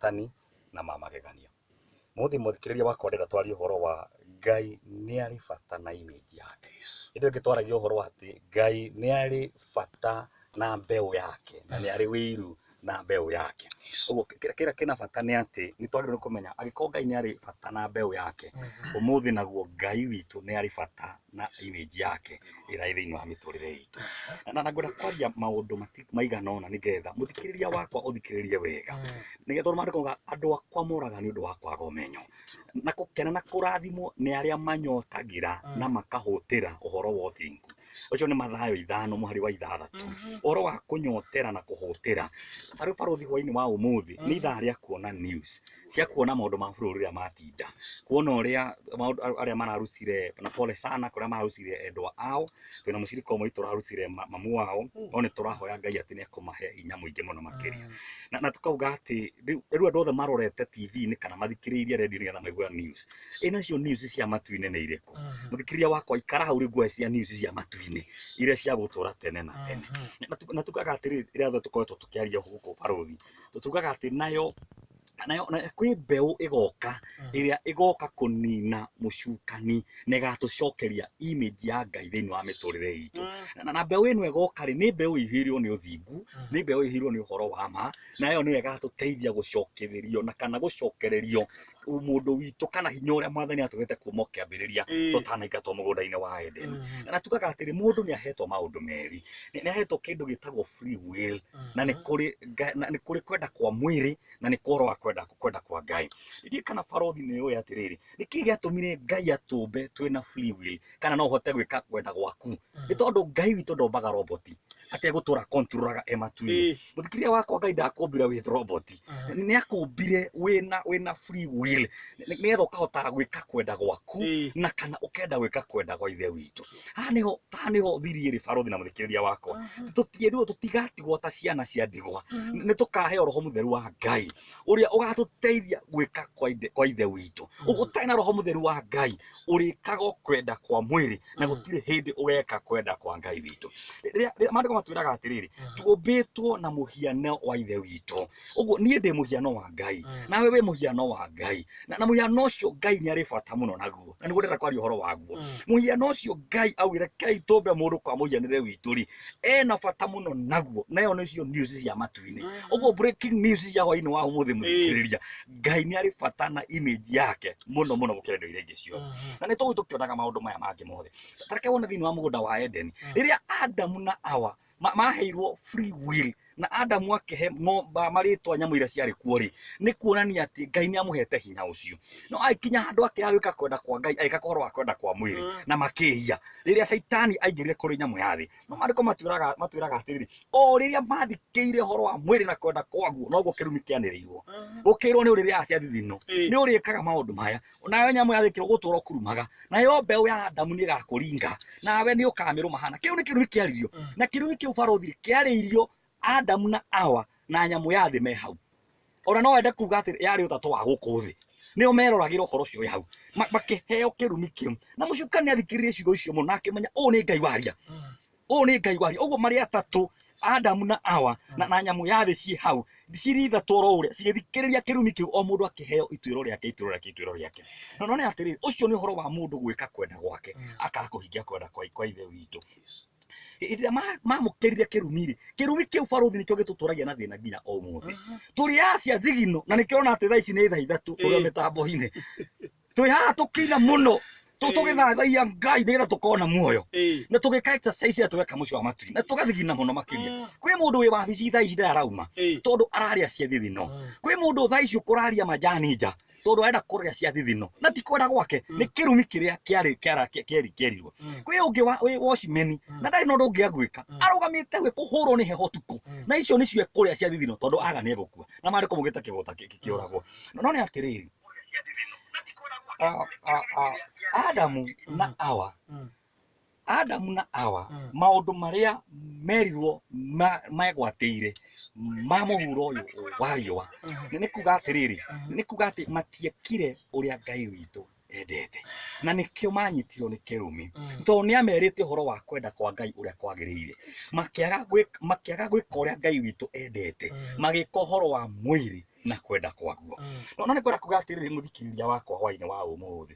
Morutani na ma magegania. Mũthĩ mũthikĩrĩria wakwa ndĩrenda twarie ũhoro wa Ngai nĩ arĩ bata na image yake. Hĩndĩ ĩyo ĩngĩ twaragia ũhoro wa atĩ Ngai nĩ arĩ bata na mbeũ yake na nĩ arĩ wĩiru na mbeũ yake. Ũguo kĩrĩa kĩna bata nĩ atĩ nĩ twagĩrĩirwo kũmenya angĩkorwo Ngai nĩ arĩ bata na mbeũ yake, ũmũthĩ naguo Ngai witũ nĩ arĩ bata na image yake ĩrĩa ĩ thĩinĩ wa mĩtũrĩre itũ. Na ngwenda kwaria maũndũ maigana ũna nĩgetha mũthikĩrĩria wakwa ũthikĩrĩrie wega. Nĩgetha tondũ maandĩko maugaga andũ akwa moraga nĩ ũndũ wa kwaga ũmenyo. Na gũkena na kũrathimwo nĩ arĩa manyotagĩra na makahũtĩra ũhoro wa ũthingu. Ũcio nĩ Mathayo 5 mũhari wa 6. Ũhoro wa kũnyotera na kũhũtĩra. Ta rĩu barũthi hwainĩ wa ũmũthĩ nĩ ithaa rĩa kuona news cia kuona maũndũ ma bũrũri ũrĩa matinda, kuona ũrĩa maũndũ arĩa mararucire, na pole sana kũrĩa mararucire endwa ao. Twĩna mũcirika ũmwe witũ ũrarucire mamu wao, no nĩ tũrahoya Ngai atĩ nĩ ekũmahe hinya mũingĩ mũno makĩria. Na tukauga atĩ rĩu andũ othe marorete TV-inĩ kana mathikĩrĩirie radio nĩgetha maigue news. Ĩ nacio news cia matu-inĩ nĩ irĩkũ? Mũthikĩrĩria wakwa ikara hau rĩu nguoe cia news cia matu-inĩ iria cia gũtũra tene na tene. Na tugaga atĩrĩrĩ, rĩrĩa othe tũkoretwo tũkĩaria gũkũ barũthi, tugaga atĩ nayo kwĩ mbeũ ĩgoka ĩrĩa ĩgoka kũnina mũcukani na ĩgatũcokeria image ya Ngai thĩinĩ wa mĩtũrĩre itũ. Na mbeũ ĩno ĩgoka rĩ, nĩ mbeũ ĩihũirwo nĩ ũthingu, nĩ mbeũ ĩihũirwo nĩ ũhoro wa ma, nayo nĩyo ĩgatũteithia gũcokererio na kana gũcokererio ũmũndũ witũ kana hinya ũrĩa Mwathani atũhete kuma o kĩambĩrĩria tũtanaingatwo mũgũnda-inĩ wa Edeni. Na tugaga atĩrĩ, mũndũ nĩ ahetwo maũndũ merĩ, nĩ ahetwo kĩndũ gĩtagwo free will, na nĩ kũrĩ kwenda kwa mwĩrĩ na nĩ ũhoro wa kwenda kwa Ngai. Ndiũĩ kana barũthi nĩ ũĩ atĩrĩrĩ, nĩkĩ gĩatũmire Ngai atũmbe twĩna free will kana no ũhote gwĩka kwenda gwaku? Nĩ tondũ Ngai witũ ndombaga roboti atĩ egũtũra controlaga e matu-inĩ. Mũthikĩrĩria wakwa, Ngai ndakũmbire wĩ roboti, nĩ akũmbire wĩna free will nĩgetha ũkahotaga gwĩka kwenda gwaku na kana ũkenda gwĩka kwenda kwa Ithe witũ. Haha nĩho thiri ĩrĩ barũthi na mũthikĩrĩria wakwa. Tũtiĩrirwo tũtigatigwo ta ciana cia ndigwa, nĩ tũkaheo Roho Mũtheru wa Ngai ũrĩa ũgatũteithia gwĩka kwa Ithe witũ. Ũguo ũtarĩ na Roho Mũtheru wa Ngai ũrĩkaga kwenda kwa mwĩrĩ na gũtirĩ hĩndĩ ũgeka kwenda kwa Ngai witũ. Rĩrĩa maandĩko matwĩraga atĩrĩrĩ, tũmbĩtwo na mũhiano wa Ithe witũ. Ũguo niĩ ndĩ mũhiano wa Ngai, nawe wĩ mũhiano wa Ngai, na mũhiano ũcio Ngai nĩ arĩ bata mũno naguo, na nĩguo ndĩrenda kwaria ũhoro waguo. Mũhiano ũcio Ngai augire rekei tũmbe mũndũ kwa mũhianĩre witũ rĩ, ena bata mũno naguo, nayo nĩcio news cia matu-inĩ. Ũguo breaking news cia hwainĩ wa ũmũthĩ mũthikĩrĩria, Ngai nĩ arĩ bata na image yake mũno mũno gũkĩra indo iria ingĩ ciothe. Na nĩ tũgũthiĩ tũkĩonaga maũndũ maya mangĩ mothe. Ta reke wone thĩinĩ wa mũgũnda wa Edeni, rĩrĩa Adamu na Hawa maheirwo free will na Adamu akĩhe marĩtwa nyamũ iria ciarĩ kuo rĩ, nĩ kuonania atĩ Ngai nĩ amũhete hinya ũcio. No agĩkinya handũ akĩaga gwĩka kwenda kwa Ngai, agĩka ũhoro wa kwenda kwa mwĩrĩ na makĩhia. Rĩrĩa Caitani aingĩrire kũrĩ nyamũ ya thĩ, no maandĩko matwĩraga atĩrĩrĩ, o rĩrĩa mathikĩire ũhoro wa mwĩrĩ na kwenda kwaguo, noguo kĩrumi kĩanĩrĩirwo. Gũkĩrwo nĩ ũrĩrĩaga cia thithino, nĩ ũrĩkaga maũndũ maya, nayo nyamũ ya thĩ kĩrwo gũtũra ũkurumaga, nayo mbeũ ya Adamu nĩ ĩgakũringa, nawe nĩ ũkamĩrũma hana. Kĩu nĩ kĩrumi kĩaririo, na kĩrumi kĩu barũthi kĩarĩirio Adamu na Hawa na nyamũ ya thĩ me hau. Ona no wende kuga atĩ yarĩ ũtatũ wa gũkũ thĩ, nĩo meroragĩra ũhoro ũcio wĩ hau, makĩheo kĩrumi kĩu. Na mũcukani athikĩrĩrie ciugo icio mũno na akĩmenya ũũ nĩ Ngai waria, ũũ nĩ Ngai waria. Ũguo marĩ atatũ, Adamu na Hawa na nyamũ ya thĩ ciĩ hau, cirĩ ithatũ oro ũrĩa cigĩthikĩrĩria kĩrumi kĩu, o mũndũ akĩheo ituĩro rĩake, ituĩro rĩake, ituĩro rĩake. Na none atĩrĩrĩ, ũcio nĩ ũhoro wa mũndũ gwĩka kwenda gwake, akaga kũhingia kwenda kwa Ithe witũ. Hĩndĩ ĩrĩa mamũkĩrire kĩrumi rĩ, kĩrumi kĩu barũthi nĩkĩo gĩtũtũragia na thĩna nginya ũmũthĩ. Tũrĩ acia thigino, na nĩkĩo ũrona atĩ thaa ici nĩ thaa 3 tũrĩ o mĩtambo-inĩ. Twĩ haha tũkĩina mũno, tũgĩthathaiya Ngai nĩgetha tũkorwo na muoyo. Na tũgĩka exercise ĩrĩa tũreka mũciĩ wa matu-inĩ, na tũgathigina mũno makĩria. Kwĩ mũndũ wĩ wabici thaa ici ndarĩ arauma, tondũ ararĩa cia thithino. Kwĩ mũndũ thaa ici ũkũraria majani nja, tondũ arenda kũrĩa cia thithino, na ti kwenda gwake, nĩ kĩrumi kĩrĩa kĩerirwo. Kwĩ ũngĩ wĩ watchman, na ndarĩ na ũndũ ũngĩ agwĩka, arũgamĩte gwĩ kũhũrwo nĩ heho ũtukũ, na icio nĩcio ekũrĩa cia thithino, tondũ aga nĩ egũkua. Na maandĩko maugĩte kĩgũta kĩũragwo. No nĩ atĩrĩrĩ, Adamu na Hawa, Adamu na Hawa, maũndũ marĩa merirwo megwatĩire ma mũhuro ũyũ wa riũa, nĩ kuga atĩrĩrĩ, nĩ kuga atĩ matiekire ũrĩa Ngai witũ endete, na nĩkĩo manyitirwo nĩ kĩrumi, tondũ nĩ amerite ũhoro wa kwenda kwa Ngai ũrĩa kwagĩrĩire. Makĩaga gwĩka ũrĩa Ngai witũ endete, magĩka ũhoro wa mwĩrĩ na kwenda kwaguo. No nĩ ngwenda kuga atĩrĩrĩ mũthikĩrĩria wakwa hwainĩ wa ũmũthĩ,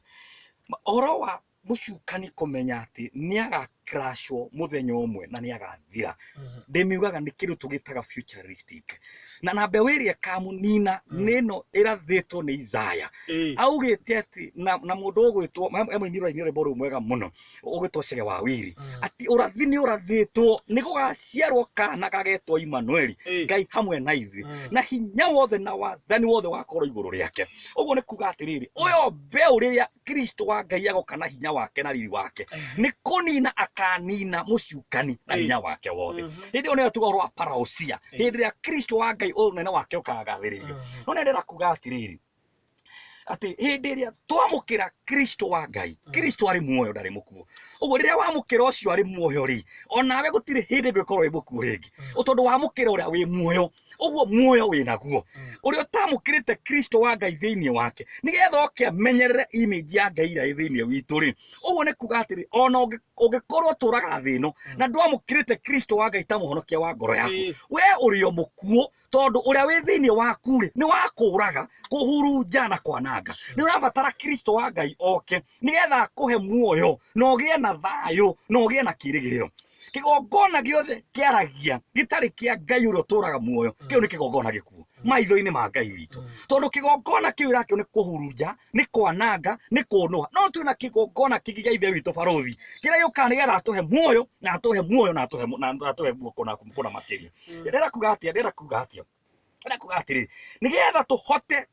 ũhoro wa mũcukani kũmenya atĩ nĩ agakrashwo mũthenya ũmwe na nĩ agathira, ndĩmiugaga nĩ kĩndũ tũgĩtaga futuristic, na mbeũ ĩrĩa ĩkamũnina nĩ ĩno ĩrathĩtwo nĩ Isaya. Augĩte atĩ na mũndũ ũgwĩtwo mũini ũrainire rwĩmbo rũu mwega mũno ũgwĩtwo Chege wa Wiri, atĩ ũrathi nĩ ũrathĩtwo nĩ gũgaciarwo kana gagetwo Immanueli, Ngai hamwe na ithuĩ, na hinya wothe na wathani wothe wakorwo igũrũ rĩake. Ũguo nĩ kuga atĩrĩrĩ, ũyũ mbeũ rĩrĩa Kristo wa Ngai agoka na hinya wake na riri wake, nĩ kũnina akanina mũcukani na hinya wake wothe. Hĩndĩ ĩyo nĩyo tuga ũhoro wa parousia, hĩndĩ ĩrĩa Kristo wa Ngai ũnene wake ũkagathĩrĩrio. No nĩ ndĩrenda kuga atĩrĩrĩ, atĩ hĩndĩ ĩrĩa twamũkĩra Kristo wa Ngai, Kristo arĩ muoyo ndarĩ mũkuũ. Ũguo rĩrĩa wamũkĩra ũcio arĩ muoyo rĩ, onawe gũtirĩ hĩndĩ ũngĩkorwo wĩ mũkuũ rĩngĩ, tondũ wamũkĩra ũrĩa wĩ muoyo, ũguo muoyo wĩ naguo. Ũrĩa ũtamũkĩrĩte Kristo wa Ngai thĩinĩ wake, nĩgetha oke amenyerere image ya Ngai ĩrĩa ĩ thĩinĩ witũ rĩ, ũguo nĩ kuga atĩrĩ, ona ũngĩkorwo ũtũraga thĩ ĩno na ndwamũkĩrĩte Kristo wa Ngai ta mũhonokia wa ngoro yaku, we ũrĩ o mũkuũ, tondũ ũrĩa wĩ thĩinĩ waku rĩ nĩ wa kũũraga, kũhurunja na kwananga. Nĩ ũrabatara Kristo wa Ngai oke nĩgetha akũhe muoyo na ũgĩe na thayũ na ũgĩe na kĩĩrĩgĩrĩro. Kĩgongona gĩothe kĩaragia gĩtarĩ kĩa Ngai ũrĩa ũtũũraga muoyo, kĩu nĩ kĩgongona gĩkuũ maitho-inĩ ma Ngai witũ, tondũ kĩgongona kĩu ĩrakĩo nĩ kũhurunja, nĩ kwananga, nĩ kũnũha. No twĩna kĩgongona kĩngĩ gĩa Ithe witũ barũthi kĩrĩa gĩũkaga nĩgetha atũhe muoyo na atũhe muoyo na atũhe na atũhe muoyo kũna makĩria. Ndĩrenda kuga atĩa? Ndĩrenda kuga atĩa? Ndĩrenda kuga atĩrĩrĩ, nĩgetha tũhote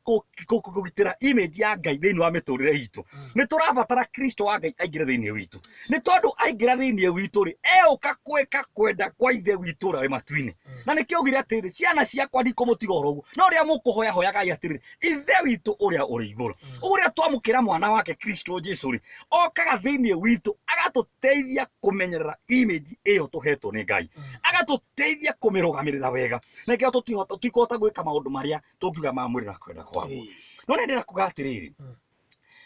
kũgitĩra image ya Ngai thĩinĩ wa mĩtũrĩre itũ, nĩ tũrabatara Kristo wa Ngai aingĩre thĩinĩ witũ. Nĩ tondũ aingĩra thĩinĩ witũ rĩ, egũka gwĩka kwenda kwa Ithe witũ ũrĩa wĩ matu-inĩ. Na nĩkĩo augire atĩrĩrĩ, ciana ciakwa ndikũmũtiga oro ũguo, no rĩrĩa mũkũhoya hoyagai atĩrĩrĩ, Ithe witũ ũrĩa ũrĩ igũrũ. Ũguo rĩrĩa twamũkĩra mwana wake Kristo Jesu rĩ, okaga thĩinĩ witũ agatũteithia kũmenyerera image ĩyo tũhetwo nĩ Ngai, agatũteithia kũmĩrũgamĩrĩra wega, na nĩkĩo tũtikũhota gwĩka maũndũ marĩa tũngiuga ma mwĩrĩ na kwenda kwaguo. No nĩ ndĩrenda kuga atĩrĩrĩ,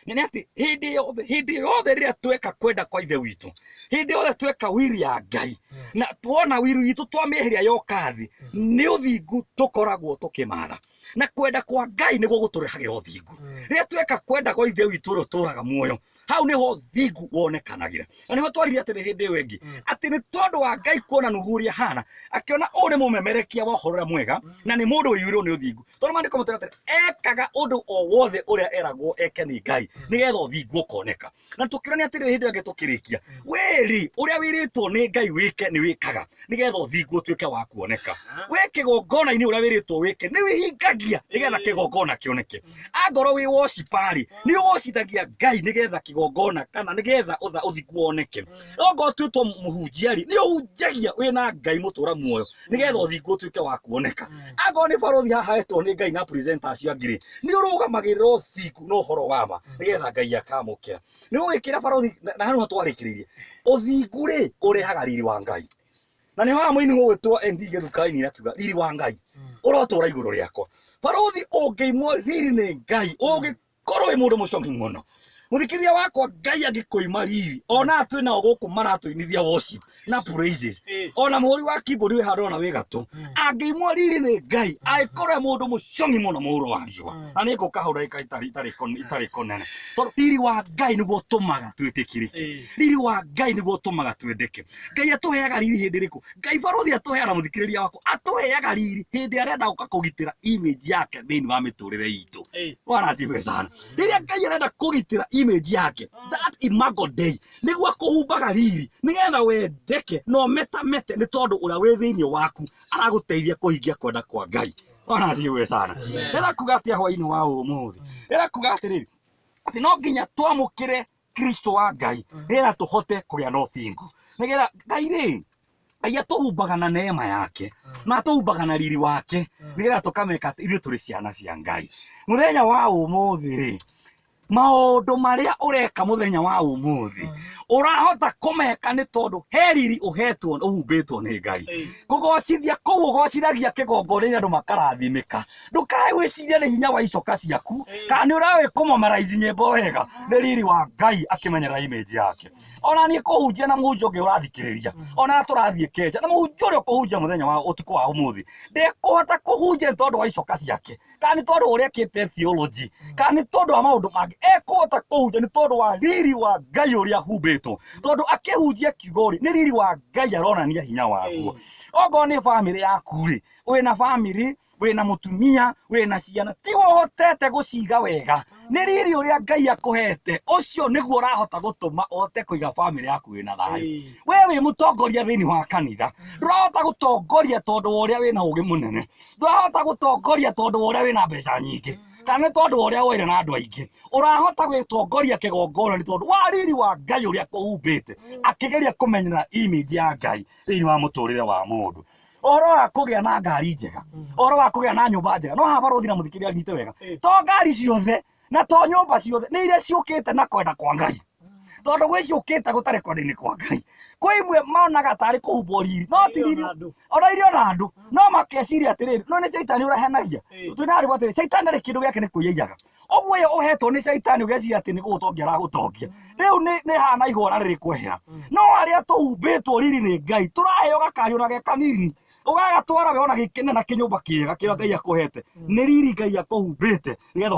nĩ atĩ hĩndĩ yothe rĩrĩa tweka kwenda kwa Ithe witũ, hĩndĩ yothe tweka wiri ya Ngai, na tuona wiri witũ twamĩeheria yoka thĩ, nĩ ũthingu tũkoragwo tũkĩmatha, na kwenda kwa Ngai nĩguo gũtũrehagĩra ũthingu. Rĩrĩa tweka kwenda kwa Ithe witũ ũrĩa ũtũũraga muoyo, hau nĩho ũthingu wonekanagĩra. Na nĩho twaririe atĩrĩ hĩndĩ ĩyo ĩngĩ, atĩ nĩ tondũ wa Ngai kuona Nuhu ũrĩa ahana, akĩona ũyũ nĩ mũmemerekia wa ũhoro ũrĩa mwega, na nĩ mũndũ ũiyũirwo nĩ ũthingu. Tondũ maandĩko matwĩra atĩrĩ, ekaga ũndũ o wothe ũrĩa eragwo eke nĩ Ngai, nĩgetha ũthingu ũkoneka. Na tũkĩũrania atĩrĩrĩ hĩndĩ ĩyo ĩngĩ tũkĩrĩkia, wĩrĩ ũrĩa wĩrĩtwo nĩ Ngai wĩke nĩ wĩkaga, nĩgetha ũthingu ũtuĩke wa kuoneka. We kĩgongona-inĩ ũrĩa wĩrĩtwo wĩke nĩ wĩhingagia, nĩgetha kĩgongona kĩoneke. Angorwo wĩ worshiper-rĩ, nĩ ũgocithagia Ngai nĩgetha kĩgongona kana nĩgetha ũthingu woneke. Ongorwo ũtuĩtwo mũhunjia-rĩ, nĩ ũhunjagia wĩna Ngai mũtũra muoyo, nĩgetha ũthingu ũtuĩke wa kuoneka. Angorwo nĩ barũthi haha hetwo nĩ Ngai na presenter acio angĩ-rĩ, nĩ ũrũgamagĩrĩra ũthingu na ũhoro wa ma, nĩgetha Ngai akamũkĩra. Nĩ ũgĩkĩra barũthi, na hau nĩho twarĩkĩrĩirie, ũthingu rĩ ũrehaga riri wa Ngai. Na nĩho haha mũini ũgwĩtwo ND Gĩthuka ainire akiuga riri wa Ngai ũrotũra igũrũ rĩakwa. Barũthi ũngĩimwo riri nĩ Ngai, ũngĩkorwo wĩ mũndũ mũcong'i mũno, mũthikĩrĩria wakwa, Ngai angĩkũima riri, ona twĩ nao gũkũ maratũinithia worship na praises, ona mũhũri wa keyboard wĩ handũ ona wĩ gatũ, angĩimwo riri nĩ Ngai, angĩkorwo e mũndũ mũcong'i mũno mũhuro wa riũa, na nĩ ngũka hau ndagĩka itarĩ kũnene, tondũ riri wa Ngai nĩguo ũtũmaga twĩtĩkĩrĩke, riri wa Ngai nĩguo ũtũmaga twendeke. Ngai atũheaga riri hĩndĩ ĩrĩkũ? Ngai barũthi atũheaga, mũthikĩrĩria wakwa, atũheaga riri hĩndĩ arenda gũka kũgitĩra image yake thĩinĩ wa mĩtũrĩre itũ. Bwana asifiwe sana. Rĩrĩa Ngai arenda kũgitĩra image yake, that imago Dei, nĩguo akũhumbaga riri nĩgetha wendeke na ũmetamete, nĩ tondũ ũrĩa wĩ thĩinĩ waku aragũteithia kũhingia kwenda kwa Ngai. Bwana asifiwe sana. Ndĩrenda kuga atĩa hwainĩ wa ũmũthĩ? Ndĩrenda kuga atĩrĩrĩ, atĩ no nginya twamũkĩre Kristo wa Ngai nĩgetha tũhote kũgĩa na ũthingu, nĩgetha Ngai rĩ, Ngai atũhumbaga na neema yake na atũhumbaga na riri wake, nĩgetha tũkameka atĩ ithuĩ tũrĩ ciana cia Ngai. Mũthenya wa ũmũthĩ rĩ, maũndũ marĩa ũreka mũthenya wa ũmũthĩ ũrahota kũmeka nĩ tondũ he riri ũhetwo, ũhumbĩtwo nĩ Ngai. Kũgocithia kũu ũgocithagia kĩgongona-inĩ andũ makarathimĩka, ndũkae gwĩciria nĩ hinya wa icoka ciaku kana nĩ ũrawĩ kũmomarize nyĩmbo wega, nĩ riri wa Ngai akĩmenyerera image yake. Ona niĩ kũhunjia na mũhunjia ũngĩ ũrathikĩrĩria, ona tũrathiĩ kenja na mũhunjia ũrĩa ũkũhunjia mũthenya wa ũtukũ wa ũmũthĩ, ndekũhota kũhunjia nĩ tondũ wa icoka ciake. Kana nĩ tondũ wa ũrĩa ekĩte theology, kana nĩ tondũ wa maũndũ mangĩ. Ekũhota kũhunjia nĩ tondũ wa riri wa Ngai ũrĩa ahumbĩtwo. Tondũ akĩhunjia kiugo rĩ, nĩ riri wa Ngai aronania hinya waguo. Okorwo nĩ bamĩrĩ yaku rĩ, wĩna bamĩrĩ, wĩna mũtumia, wĩna ciana, tiwe ũhotete gũciga wega. Nĩ riri ũrĩa Ngai akũhete, ũcio nĩguo ũrahota gũtũma ũhote kũiga bamĩrĩ yaku ĩna thayũ. We wĩ mũtongoria thĩinĩ wa kanitha, ndũrahota gũtongoria tondũ wa ũrĩa wĩna ũgĩ mũnene, ndũrahota gũtongoria tondũ wa ũrĩa wĩna mbeca nyingĩ, kana nĩ tondũ wa ũrĩa woire na andũ aingĩ. Ũrahota gwĩtongoria kĩgongona nĩ tondũ wa riri wa Ngai ũrĩa akũhumbĩte, akĩgeria kũmenyerera image ya Ngai thĩinĩ wa mũtũrĩre wa mũndũ. Ũhoro wa kũgĩa na ngari njega, ũhoro wa kũgĩa na nyũmba njega, no haha barũthi na mũthikĩrĩria nyite wega, to ngari ciothe na to nyũmba ciothe nĩ iria ciũkĩte na kwenda kwa Ngai, tondũ gwĩ ciũkĩte gũtarĩ kwenda-inĩ kwa Ngai. Kwĩ imwe monaga tarĩ kũhumbwo riri, no ti riri ona irio na andũ, no makeciria atĩrĩrĩ, no nĩ caitani ũrahenagia. Twĩna arĩgwo atĩrĩ, caitani ndarĩ kĩndũ gĩake nĩ kwĩyaiyaga. Ũguo ĩyo ũhetwo nĩ caitani ũgeciria atĩ nĩ gũgũtongia aragũtongia, rĩu nĩ hana ihũra rĩrĩ kwehera. No arĩa tũhumbĩtwo riri nĩ Ngai, tũraheo gakari ona ge kanini, ũgagatwara we ona gĩkene na kĩnyũmba kĩega kĩrĩa Ngai akũhete, nĩ riri Ngai akũhumbĩte nĩgetha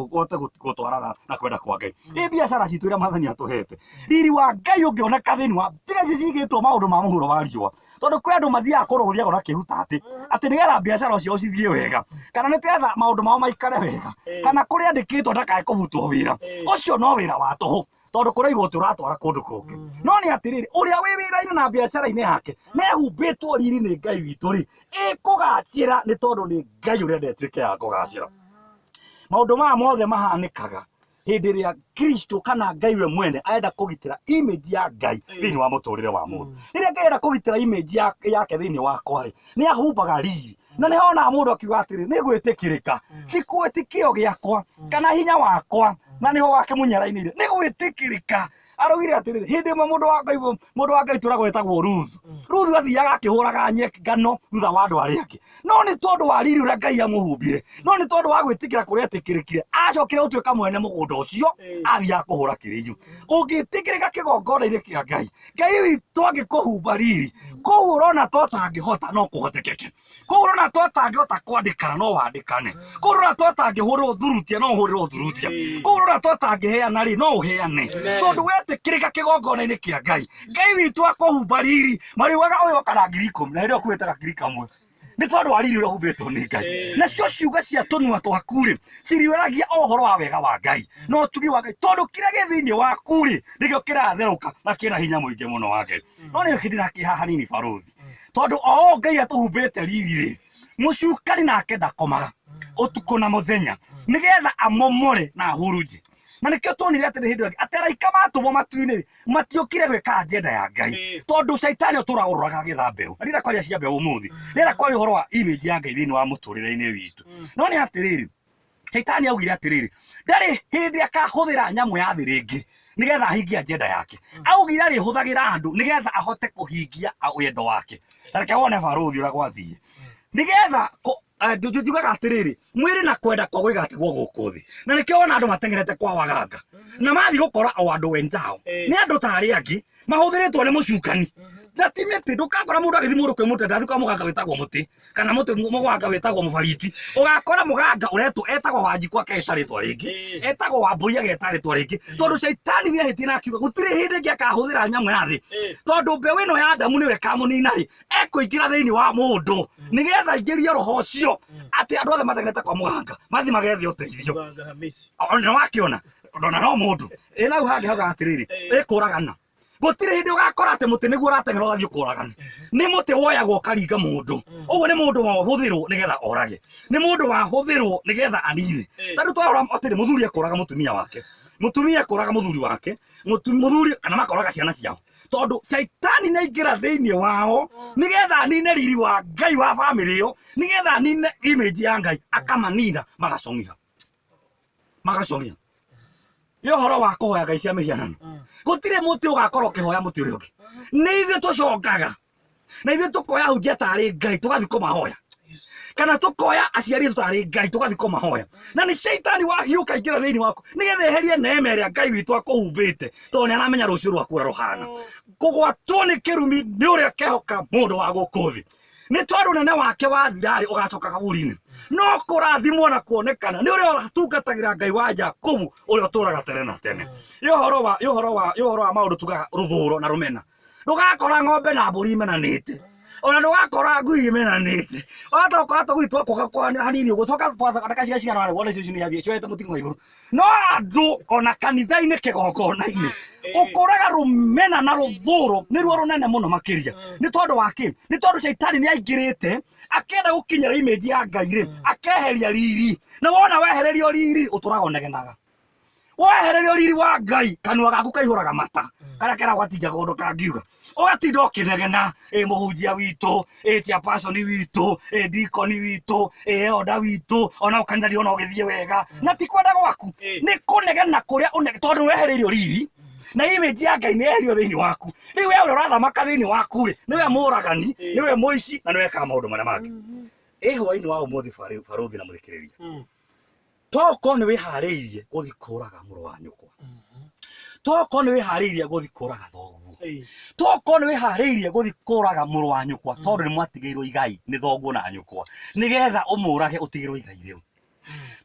ũhote gũtwarana na kwenda kwa Ngai. Ĩ biacara citũ iria Mwathani atũhete, riri wa Ngai ũngĩoneka thĩinĩ wa tiga ici cigĩtwo maũndũ ma mũhuro wa riũa, tondũ kwĩ andũ mathiaga kũndũ gũthiagwo na kĩhuta atĩ nĩgetha biacara ciao cithiĩ wega, kana nĩgetha maũndũ mao maikare wega, kana kũrĩa andĩkĩtwo ndakae kũbutwo wĩra, ũcio no wĩra wa tũhũ, tondũ kũraigwo atĩ ũratwara kũndũ kũngĩ. No nĩ atĩrĩrĩ, ũrĩa wĩ wĩra-inĩ na biacara-inĩ yake nehumbĩtwo riri nĩ Ngai witũ rĩ, ĩkũgacĩra nĩ tondũ nĩ Ngai ũrenda ĩtuĩke ya kũgacĩra. Maũndũ maya mothe mahanĩkaga hĩndĩ ĩrĩa Kristo kana Ngai we mwene arenda kũgitĩra image ya Ngai thĩinĩ wa mũtũrĩre wa mũndũ. Rĩrĩa Ngai arenda kũgitĩra image yake thĩinĩ wakwa rĩ, nĩ ahumbaga riri. Na nĩ honaga mũndũ akiuga atĩrĩ, nĩ gwĩtĩkĩrĩka, ti kĩo gĩakwa kana hinya wakwa, na nĩho wakĩmũnyarainĩire, nĩ gwĩtĩkĩrĩka. Araugire atĩrĩrĩ, hĩndĩ ĩmwe mũndũ wa Ngai tũragwo etagwo Ruthu. Ruthu athiaga akĩhũraga nyeki ngano thutha wa andũ arĩa angĩ, no nĩ tondũ wa riri ũrĩa Ngai amũhumbire, no nĩ tondũ wa gwĩtĩkĩra kũrĩa etĩkĩrĩkire, acokire gũtuĩka mwene mũgũnda ũcio, athiaga kũhũra kĩrĩiyu. Ũngĩtĩkĩrĩka kĩgongona-inĩ kĩa Ngai, Ngai witũ angĩkũhumba riri, kũu ũrona ta ũtangĩhota no kũhotekeke. Kũu ũrona ta ũtangĩhota kwandĩkana no wandĩkane. Kũu ũrona ta ũtangĩhũrĩrwo thurutia no ũhũrĩrwo thurutia. Kũu ũrona ta ũtangĩheana rĩ no ũheane, tondũ wetĩkĩrĩka kĩgongona-inĩ kĩa Ngai. Ngai witũ akũhumba riri, mariugaga ũyũ oka na 10,000 na hĩndĩ ĩyo ũkuĩte gakiri kamwe, nĩ tondũ wa riri ũrĩa ũhumbĩtwo nĩ Ngai. Nacio ciugo cia tũnua twaku rĩ, ciriũragia o ũhoro wa wega wa Ngai na ũtugi wa Ngai, tondũ kĩrĩa gĩ thĩinĩ waku rĩ nĩkĩo kĩratherũka na kĩna hinya mũingĩ mũno wa Ngai. No nĩ kĩndĩ na kĩha hanini barũthi, tondũ o ũũ Ngai atũhumbĩte riri rĩ, mũcukani nake ndakomaga ũtukũ na mũthenya nĩgetha amomore na ahurunje. Na nĩkĩo tuonire atĩrĩ hĩndĩ ĩyo atĩ araika matũmwo matu-inĩ rĩ, matiokire gwĩka agenda ya Ngai, tondũ caitani ũtũraga ũroraga agĩetha mbeũ. Na ndĩrenda kwaria cia mbeũ ũmũthĩ, ndĩrenda kwaria ũhoro wa image ya Ngai thĩinĩ wa mũtũrĩre-inĩ witũ. No nĩ atĩrĩrĩ, caitani augire atĩrĩrĩ, ndarĩ hĩndĩ akahũthĩra nyamũ ya thĩ rĩngĩ nĩgetha ahingie agenda yake. Augire arĩhũthagĩra andũ nĩgetha ahote kũhingia wendo wake. Ta reke wone barũthi ũrĩa gwathiĩ, nĩgetha njugaga atĩrĩrĩ, mwĩrĩ na kwenda kwa gũigatigwo gũkũ thĩ. Na nĩkĩo wona andũ mateng'erete kwa waganga, na mathiĩ gũkora o andũ wenzao, nĩ andũ ta arĩa angĩ mahũthĩrĩtwo nĩ mũcukani. Na ti mĩtĩ, ndũgakora mũndũ agĩthiĩ mũndũ kwĩ mũtĩ, ndathiĩ kwa mũganga wĩtagwo mũtĩ, kana mũtĩ mũganga wĩtagwo mũbariti. Ũgakora mũganga ũretwo etagwo Wanjikũ aketa rĩtwa rĩngĩ, etagwo Wambũi ageta rĩtwa rĩngĩ, tondũ caitani nĩ ahĩtie na akiuga gũtirĩ hĩndĩ ĩngĩ akahũthĩra nyamũ ya thĩ, tondũ mbeũ ĩno ya Adamu nĩyo ĩkamũnina rĩ, ekũingĩra thĩinĩ wa mũndũ nĩgetha aingĩrie roho ũcio atĩ andũ othe mateng'erete kwa mũganga mathiĩ magethe ũteithio. Mũganga Hamisi. Ona wakĩona ona no mũndũ ĩ nau hangĩ haugaga atĩrĩrĩ, ĩkũragana. Gũtirĩ hĩndĩ ũgakora atĩ mũtĩ nĩguo ũrateng'era ũgathiĩ ũkũragana. Nĩ mũtĩ woyagwo ũkaringa mũndũ. Ũguo nĩ mũndũ wahũthĩrwo nĩgetha orage, nĩ mũndũ wahũthĩrwo nĩgetha anine. Ta rĩu twarora atĩrĩ, mũthuri ekũraga mũtumia wake, mũtumia ekũraga mũthuri wake, mũthuri kana makoraga ciana ciao, tondũ caitani nĩ aingĩra thĩinĩ wao nĩgetha anine riri wa Ngai wa bamĩrĩ ĩyo, nĩgetha anine image ya Ngai, akamanina magacong'iha, magacong'iha. Nĩ ũhoro wa kũhoya ngai cia mĩhianano. Gũtirĩ mũtĩ ũgakorwo ũkĩhoya mũtĩ ũrĩa ũngĩ. Nĩ ithuĩ tũcongaga, na ithuĩ tũkoya hunjia tarĩ Ngai tũgathiĩ kũmahoya, kana tũkoya aciari aitũ tarĩ Ngai tũgathiĩ kũmahoya. Na nĩ caitani wahiũka aingĩra thĩinĩ waku nĩgetha eherie neema ĩrĩa Ngai witũ akũhumbĩte, tondũ nĩ aramenya rũciũ rwaku ũrĩa rũhana. Kũgwatwo nĩ kĩrumi nĩ ũrĩa kehoka mũndũ wa gũkũ thĩ. Nĩ tondũ ũnene wake wathira-rĩ, ũgacoka kaburi-inĩ. No kũrathimwo na kuonekana nĩ ũrĩa ũtungatagĩra Ngai wa Jakubu, ũrĩa ũtũũraga tene na tene. Ĩ ũhoro wa ĩ ũhoro wa ĩ ũhoro wa maũndũ tugaga rũthũro na rũmena. Ndũgakora ng'ombe na mbũri imenanĩte. Ona ndũgakora ngui imenanĩte. Wahota gũkora tũgui twakũga kwa hanini ũguo twoka twathondeka ciga cigana ũna wone icio nĩ cioete mũting'o igũrũ. No andũ ona kanitha-inĩ kĩgongona-inĩ ũkoraga rũmena na rũthũro nĩruo rũnene mũno makĩria. Nĩ tondũ wa kĩ? Nĩ tondũ caitani nĩ aingĩrĩte akĩenda gũkinyĩra image ya Ngai rĩ, akeheria riri. Na wona wehererio riri ũtũraga ũnegenaga. Wehererio riri wa Ngai kanua gaku kaihũraga mata karĩa keragwo atinja ũndũ kangiuga. Ũgatinda ũkĩnegena, ĩ mũhunjia witũ, ĩ chairperson witũ, ĩ deacon witũ, ĩ elder witũ, ona kanitha ndirona ũgĩthiĩ wega. Na ti kwenda gwaku, nĩ kũnegena kũrĩa tondũ nĩwehereirio riri na image ya Ngai nĩ yeherio thĩinĩ waku. Rĩu we ũrĩa ũrathamaka thĩinĩ waku rĩ, nĩwe mũragani, nĩwe mũici na nĩwe wĩkaga maũndũ marĩa mangĩ. Ĩ hwaĩ-inĩ wa ũmũthĩ barũthi na mũthikĩrĩria, tokorwo nĩ wĩharĩirie gũthiĩ kũraga mũrũ wa nyũkwa, tokorwo nĩ wĩharĩirie gũthiĩ kũraga thoguo, tokorwo nĩ wĩharĩirie gũthiĩ kũraga mũrũ wa nyũkwa tondũ nĩ mwatigĩirwo igai nĩ thoguo na nyũkwa, nĩgetha ũmũrage ũtigĩrwo igai rĩu.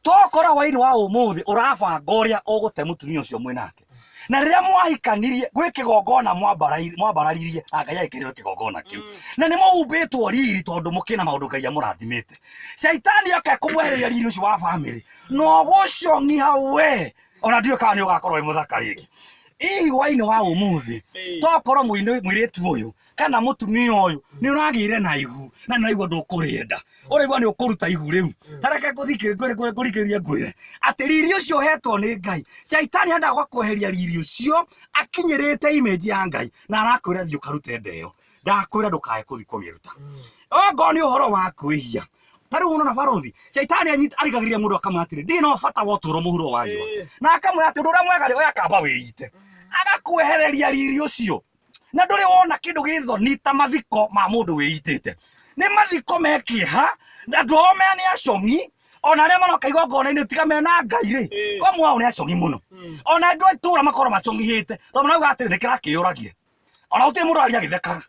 Tokorwo hwaĩ-inĩ wa ũmũthĩ ũrabanga ũrĩa ũgũte mũtumia ũcio mwĩ nake, na rĩrĩa mwahikanirie gwĩ kĩgongona mwambararirie na Ngai agĩkĩrĩrwo kĩgongona kĩu, na nĩ mũhumbĩtwo riri tondũ mũkĩna maũndũ Ngai amũrathimĩte. Caitani oka ekũmwehereria riri ũcio wa bamĩrĩ na ũgũcong'iha we, ona ndiũĩ kana nĩ ũgakorwo wĩ mũthaka rĩngĩ. Hihi hwaĩ-inĩ wa ũmũthĩ tokorwo mũirĩtu ũyũ kana mũtumia ũyũ nĩ ũragĩire na ihu na nĩ ũraigua ndũkũrĩenda, ũraigua nĩ ũkũruta ihu rĩu. Ta reke ngũthikĩrĩrie ngwĩre atĩ riri ũcio ũhetwo nĩ Ngai, caitani endaga gũkweheria riri ũcio akinyĩrĩte image ya Ngai na arakwĩra thiĩ ũkarute nda ĩyo. Ndakwĩra ndũkae kũthiĩ kũmĩruta. Ongorwo nĩ ũhoro wa kwĩhia, ta rĩu ũnona barũthi, caitani arigagĩrĩria mũndũ akamwĩra atĩrĩ, ndirĩ na bata wa ũtũũro mũhuro wa riũa, na akamwĩra atĩ ũndũ ũrĩa mwega rĩ, oya kamba wĩite, agakwehereria riri ũcio. Na ndũrĩ wona kĩndũ gĩ thoni ta mathiko ma mũndũ wĩitĩte. Nĩ mathiko me kĩeha, na andũ ao me nĩ acong'i, ona arĩa maroka igongona-inĩ tiga mena Ngai rĩ, kwa mwao nĩ acong'i mũno. Ona andũ a itũũra makorwo macong'ihĩte, tondũ marauga atĩrĩ, nĩ kĩrakĩyũragia. Ona gũtirĩ mũndũ aria agĩthekaga.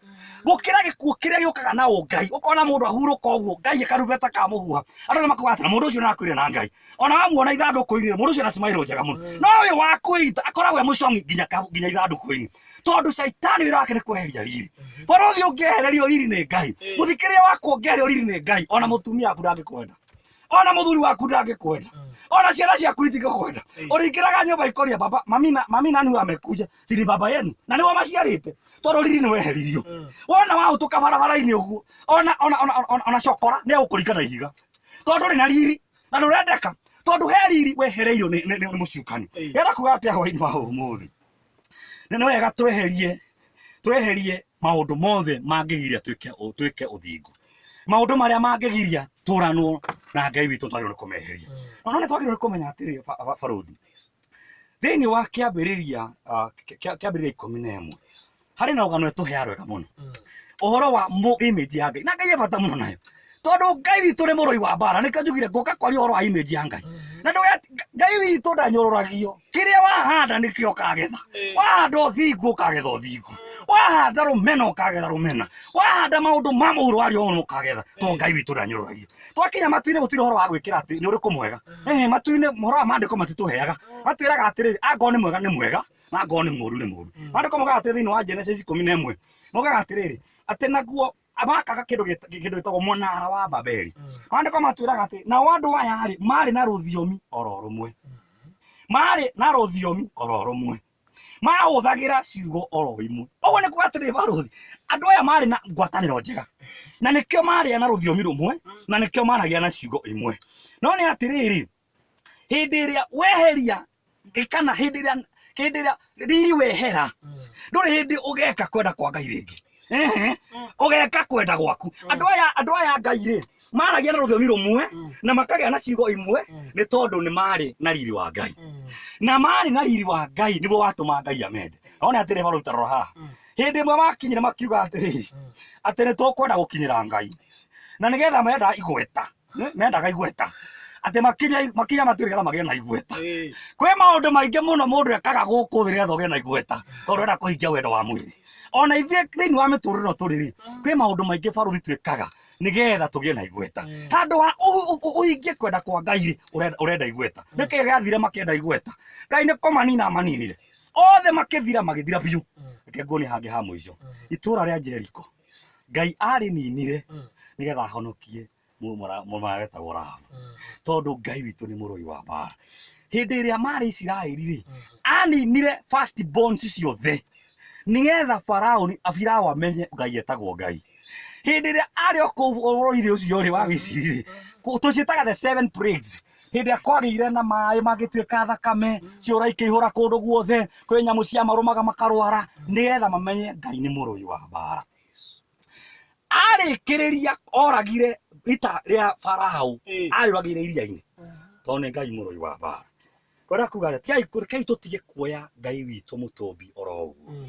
Gũkĩra gĩkuũ kĩrĩa gĩũkaga na ũngai, ũkona mũndũ ahurũka ũguo, Ngai akarumbeta kamũhuha. Andũ nĩ makuga atĩrĩ, mũndũ ũcio nĩ arakuire na Ngai. Ona wamuona ithandũkũ-inĩ, mũndũ ũcio ena smile njega mũno. No ũyũ wa kwĩita akoragwo e mũcong'i nginya ithandũkũ-inĩ. Tondũ caitani wĩra wake nĩ kweheria riri. Barũthi ũngĩehererio riri nĩ Ngai, mũthikĩrĩria waku ũngĩehererio riri nĩ Ngai, ona mũtumia waku ndangĩkwenda, ona mũthuri waku ndangĩkwenda, ona ciana ciaku itingĩkwenda. Ũrĩingĩraga nyũmba ikoria baba, mami na mami nani huyu amekuja? Si ni baba yenu? Na nĩwe maciarĩte. Tondũ riri nĩ weheririo. Wona wahũtũka barabara-inĩ ũguo, ona ona ona ona, ona cokora nĩ egũkũringa na ihiga. Tondũ ndũrĩ na riri na ndũrendeka. Tondũ he riri wehereirio nĩ nĩ nĩ mũcukani. Ĩrenda kuga atĩa hwaĩ-inĩ wa ũmũthĩ? Nĩ wega tweherie maũndũ mothe mangĩgiria twĩke ũthingu. Maũndũ marĩa mangĩgiria tũranwo na Ngai witũ twagĩrĩirwo nĩ kũmeheria. No nĩ twagĩrĩirwo nĩ kũmenya atĩrĩrĩ barũthi, thĩinĩ wa kĩambĩrĩria kĩambĩrĩria 11 harĩ na rũgano ĩtũheaga rwega mũno ũhoro wa image ya Ngai, na Ngai e bata mũno nayo tondũ Ngai witũ nĩ mũrũi wa mbara. Nĩkĩo njugire ngũka kwaria ũhoro wa image ya Ngai, na Ngai witũ ndanyũrũragio. Kĩrĩa wahanda nĩkĩo ũkagetha. Wahanda ũthingu ũkagetha ũthingu, wahanda rũmena ũkagetha rũmena, wahanda maũndũ ma mũhuro wa riũa ũkagetha, tondũ Ngai witũ ndanyũrũragio. Twakinya matu-inĩ gũtirĩ ũhoro wa gwĩkĩra atĩ nĩ ũrĩkũ mwega. Matu-inĩ ũhoro wa maandĩko matitũheaga, matwĩraga atĩrĩrĩ, angorwo nĩ mwega nĩ mwega, na angorwo nĩ mũru nĩ mũru. Maandĩko maugaga atĩ thĩinĩ wa Genesis 11 maugaga atĩrĩrĩ, atĩ naguo makaga kĩndũ gĩtagwo mũnara wa Babeli. Maandĩko matwĩraga atĩ nao andũ aya rĩ marĩ na rũthiomi oro rũmwe, marĩ na rũthiomi oro rũmwe, mahũthagĩra ciugo oro imwe. Ũguo nĩ kuga atĩrĩ barũthi, andũ aya marĩ na ngwatanĩro njega, na nĩkĩo marĩ na rũthiomi rũmwe, na nĩkĩo maragia na ciugo imwe. No nĩ atĩrĩrĩ, hĩndĩ ĩrĩa weheria kana hĩndĩ ĩrĩa riri wehera, ndũrĩ hĩndĩ ũgeka kwenda kwa Ngai rĩngĩ. Ũgeka kwenda gwaku. Andũ aya Ngai rĩ maragia na rũthiomi rũmwe na makagĩa na ciugo imwe, nĩ tondũ nĩ marĩ na riri wa Ngai, na marĩ na riri wa Ngai nĩguo watũma Ngai amende. Nona atĩrĩ barũthi, ta rora haha, hĩndĩ ĩmwe makinyire makiuga atĩrĩrĩ, atĩ nĩ tũkwenda gũkinyĩra Ngai, na nĩgetha mendaga igweta, mendaga igweta. Atĩ makinya makinya matuĩ nĩgetha magĩe na igweta. Ĩĩ. Kwĩ maũndũ maingĩ mũno mũndũ ekaga gũkũ thĩ nĩgetha ũgĩe na igweta, tondũ ũrenda kũhingia wendo wa mwĩrĩ. Ona ithuĩ thĩinĩ wa mĩtũrĩre ĩno tũrĩ rĩ, kwĩ maũndũ maingĩ barũthi twĩkaga nĩgetha tũgĩe na igweta. Handũ ha ũhingie kwenda kwa Ngai rĩ, ũrenda igweta. Nĩkĩ gĩathire makĩenda igweta? Ngai nĩ kũmanina amaninire. Othe makĩthira magĩthira biũ. Reke nguonie hangĩ ha mũico. Itũũra rĩa Jeriko. Ngai arĩninire nĩgetha ahonokie mũmara wetagwo Rahabu. Tondũ Ngai witũ nĩ mũrũi wa mbara. Hĩndĩ ĩrĩa marĩ Isiraeli rĩ, aninire first borns ciothe nĩgetha Faraoni Firaũ amenye Ngai etagwo Ngai. Hĩndĩ ĩrĩa arĩ o kũu bũrũri-inĩ ũcio rĩ wa Misiri rĩ, tũciĩtaga the seven plagues. Hĩndĩ ĩrĩa kwagĩire na maĩ magĩtuĩka thakame, ciũra ikĩihũra kũndũ guothe, kwĩ nyamũ ciamarũmaga makarwara, nĩgetha mamenye Ngai nĩ mũrũi wa mbara. Arĩkĩrĩria oragire ita rĩa Farao, arĩũragĩire iria-inĩ, tondũ nĩ Ngai mũrũi wa mbara. Kwenda kuga atĩa? Tigai rekei tũtige kuoya Ngai witũ mũtũmbi oro ũguo.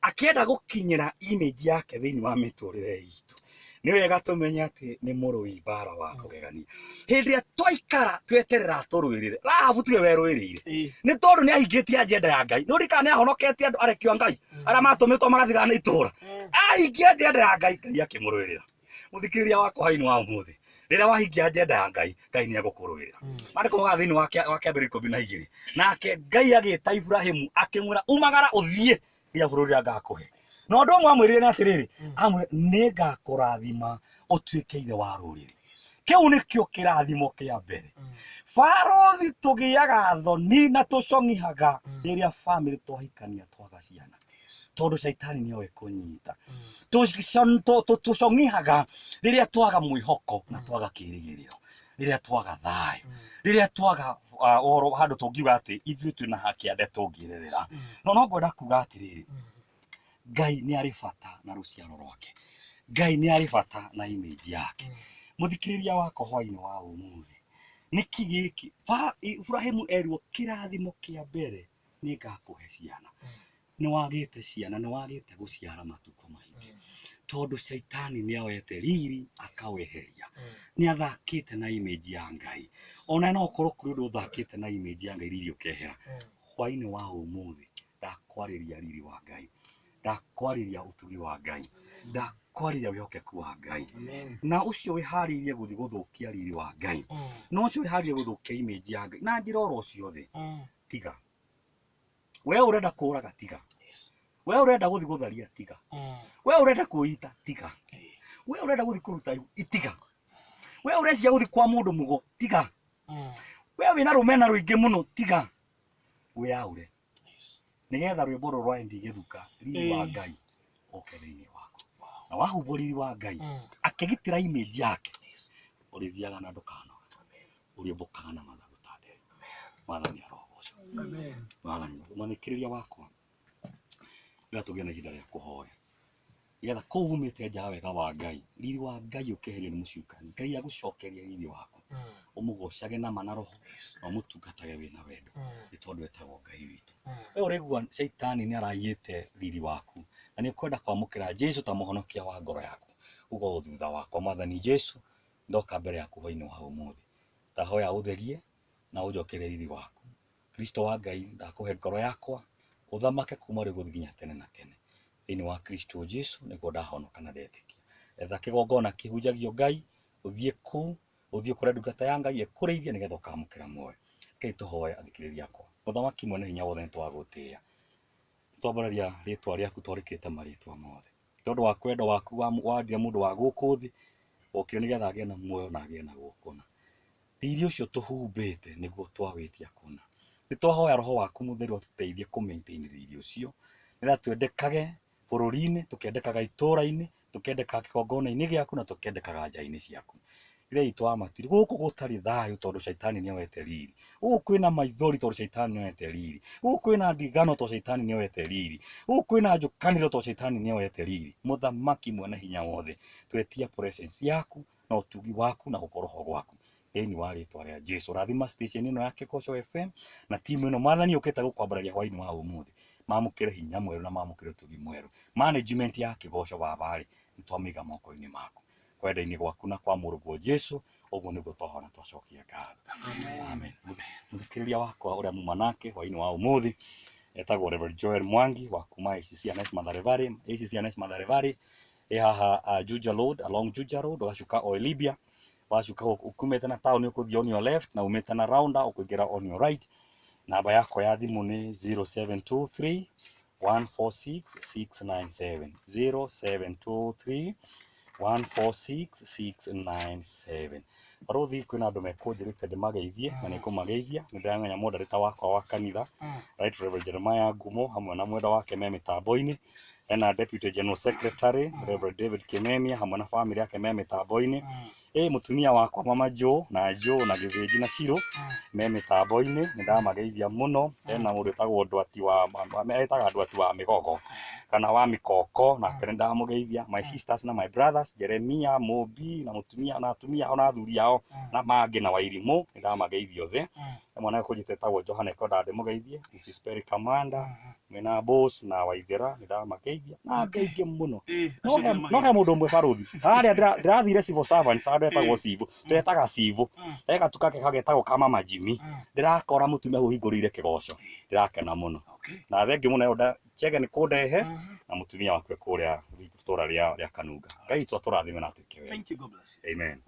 Akĩenda gũkinyĩra image yake thĩinĩ wa mĩtũrĩre itũ. Nĩ wega tũmenye atĩ nĩ mũrũi mbara wa kũgegania. Hĩndĩ ĩrĩa twaikara tweterera atũrũĩrĩre, Rahabu tiwe werũĩrĩire. Nĩ tondũ nĩ ahingĩtie agenda ya Ngai. Nĩ ũririkana nĩ ahonoketie andũ arekio a Ngai arĩa matũmĩtwo magathigana itũũra. Ahingia agenda ya Ngai, Ngai akĩmũrũĩrĩra. Mũthikĩrĩria wakwa hwainĩ wa ũmũthĩ, rĩrĩa wahingia agenda ya Ngai, Ngai nĩ egũkũrũĩrĩra. Maandĩko maugaga thĩinĩ wa kĩambĩrĩria 12, nake Ngai agĩta Iburahĩmu akĩmwĩra umagara ũthiĩ nginya bũrũri ũrĩa ngakũhe. Na ũndũ ũmwe amwĩrire nĩ atĩrĩrĩ, amwĩrire nĩ ngakũrathima ũtuĩke ithe wa rũrĩrĩ. Kĩu nĩkĩo kĩrathimo kĩa mbere. Barũthi tũgĩaga thoni na tũcong'ihaga rĩrĩa bamĩrĩ twahikania twaga ciana. Tondũ caitani nĩoĩ kũnyita. Tũcong'ihaga rĩrĩa twaga mwĩhoko na twaga kĩrĩgĩrĩro, rĩrĩa twaga thayũ, rĩrĩa twaga ũhoro handũ tũngiuga atĩ ithuĩ twĩna kĩande tũngĩrerera. No no ngwenda kuga atĩrĩrĩ, Ngai nĩ arĩ bata na rũciaro rwake. Ngai nĩ arĩ bata na image yake. Mũthikĩrĩria wakwa hwainĩ wa ũmũthĩ, nĩkĩ gĩkĩ Iburahĩmu erirwo kĩrathimo kĩa mbere nĩ ngakũhe ciana. Nĩ wagĩte ciana, nĩ wagĩte gũciara matukũ maingĩ. Tondũ caitani nĩ oete riri akaweheria. Nĩ athakĩte na image ya Ngai. Ona no ũkorwo kũrĩ ũndũ ũthakĩte na image ya Ngai riri ũkehera. Hwainĩ wa ũmũthĩ ndakwarĩria riri wa Ngai. Ndakwarĩria ũtugi wa Ngai. Ndakwarĩria wĩhokeku wa Ngai. Na ũcio wĩharĩirie gũthiĩ gũthũkia riri wa Ngai. Na ũcio wĩharĩirie gũthũkia image ya Ngai na njĩra oro ciothe. Tiga. We ũrenda kũraga tiga. We ũrenda gũthiĩ gũtharia tiga. We ũrenda kwĩita tiga. We ũrenda gũthiĩ kũruta ihu tiga. We ũreciria gũthiĩ kwa mũndũ mũgo tiga. We wĩna rũmena rũingĩ mũno tiga. Wĩyaũre. Nĩgetha rwĩmbo rũrũ rwa MD Gĩthuka riri wa Ngai ũke thĩinĩ waku. Na wahumbwo riri wa Ngai akĩgitĩra image yake ũrĩthiaga na ndũkanoga. Ũrĩũmbũkaga na mathagu ta nderi. Mwathani arogocwo. Mwathani mũthikĩrĩria wakwa, rĩrĩa tũgĩe na ihinda rĩa kũhoya nĩgetha kũu umĩte nja wega wa Ngai, riri wa Ngai ũkeherio nĩ mũcukani, Ngai agũcokerie riri waku, ũmũgocage na ma na roho na ũmũtungatage wĩna wendo, nĩ tondũ etagwo Ngai witũ. We ũraigua caitani nĩ araiyĩte riri waku na nĩ ũkwenda kwamũkĩra Jesu ta mũhonokia wa ngoro yaku, uga ũũ thutha wakwa, Mwathani Jesu, ndoka mbere yaku hwainĩ wa ũmũthĩ, ndahoya ũtherie na ũnjokerie riri waku. Kristo wa Ngai, ndakũhe ngoro yakwa, ũthamake kuma rĩu gũthiĩ nginya tene na tene. Thĩinĩ wa Kristo Jesu nĩguo ndahonoka na ndetĩkia. Etha kĩgongona kĩhunjagio Ngai, ũthiĩ kũu, ũthiĩ ũkore ndungata ya Ngai ĩkũrĩithie nĩgetha ũkamũkĩra muoyo. Rekei tũhoe athikĩrĩria akwa. Mũthamaki mwene hinya wothe nĩ twagũtĩĩa. Nĩ twambararia rĩtwa rĩaku twarĩkĩte marĩtwa mothe. Nĩ tondũ wa kwenda waku wendire mũndũ wa gũkũ thĩ, okire nĩgetha agĩe na muoyo na agĩe naguo kũna. Riri ũcio tũhumbĩte nĩguo twawĩtia kũna. Nĩ twahoya roho waku mũtheru atũteithie kũ maintain riri ũcio, nĩgetha twendekage bũrũri-inĩ, tũkendekaga itũra-inĩ, tũkendekaga kĩgongona-inĩ gĩaku na tũkendekaga nja-inĩ ciaku. Ithe witũ wa matu-inĩ, gũkũ gũtarĩ thayũ tondũ caitani nĩ oete riri, gũkũ kwĩna maithori tondũ caitani nĩ oete riri, gũkũ kwĩna ndigano tondũ caitani nĩ oete riri, gũkũ kwĩna njũkanĩrĩro tondũ caitani nĩ oete riri. Mũthamaki mwene hinya wothe, twetia presence yaku na ũtugi waku na gũkorwo ho gwaku thĩinĩ wa rĩtwa rĩa Jesu. Rathima station ĩno ya Kĩgoco FM na timu ĩno Mwathani ũkĩte gũkwambararia hwainĩ wa ũmũthĩ, mamũkĩre hinya mwerũ na mamũkĩre ũtugi mwerũ. Management ya Kĩgoco baba rĩ, nĩ twamĩiga moko-inĩ maku, kwenda-inĩ gwaku na kwa mũrũguo Jesu. Ũguo nĩguo twahona twacokia ngatho. Amen. Mũthikĩrĩria wakwa ũrĩa muma nake hwainĩ wa ũmũthĩ etagwo Reverend Joel Mwangi wa kuma ACCNS Mathare Valley. ACCNS Mathare Valley ĩ haha Juja Road, along Juja Road, ũgacuka o Libya, wacuka ukumĩte na town ũkũthiĩ on your left, na umĩte na rounda ũkũingĩra on your right. Namba yakwa ya thimũ nĩ 0723 146 697, 0723 146 697. Barothi, kwĩna andũ mekũnjĩrĩte ndĩmageithie na nĩ ngũmageithia. Nĩ ndĩramenya moderator wakwa wa kanitha, Right Reverend Jeremiah Ngumo, hamwe na mwenda wake me mĩtambo-inĩ. Ena Deputy General Secretary Reverend David Kimemia hamwe na family yake me mĩtambo-inĩ. Ĩ mũtumia wakwa Mama Joe na Joe na Gĩthĩnji na Ciro me mĩtambo-inĩ, nĩ ndamageithia mũno. Ena mũndũ wĩtagwo Ndwati wa etaga Ndwati wa Mĩgogo kana wa Mĩkoko, nake nĩ ndamũgeithia. My sisters na my brothers, Jeremia Mũmbi na mũtumia na atumia ao na athuri ao na mangĩ na Wairimũ, nĩ ndamageithia othe. He mwana kũnjĩta etagwo Johana ekwendaga ndĩmũgeithie, Mrs. Perry Kamanda mwĩna Boss na Waithera, nĩ ndamageithia na angĩ aingĩ mũno. No he mũndũ ũmwe barothi harĩa ndĩrathire civil servants, handũ etagwo civil, tũretaga civil, he gatuka ke kagetagwo ka Mama Jimmy, ndĩrakora mũtumia hau ũhingũrĩire kĩgoco, ndĩrakena mũno. Na thengiũ mũno Elder Chege nĩ kũndehe na mũtumia wakwe kũrĩa itũra rĩa Kanunga. Ngai witũ atũrathime na atuĩke wega. Thank you. God bless you. Amen.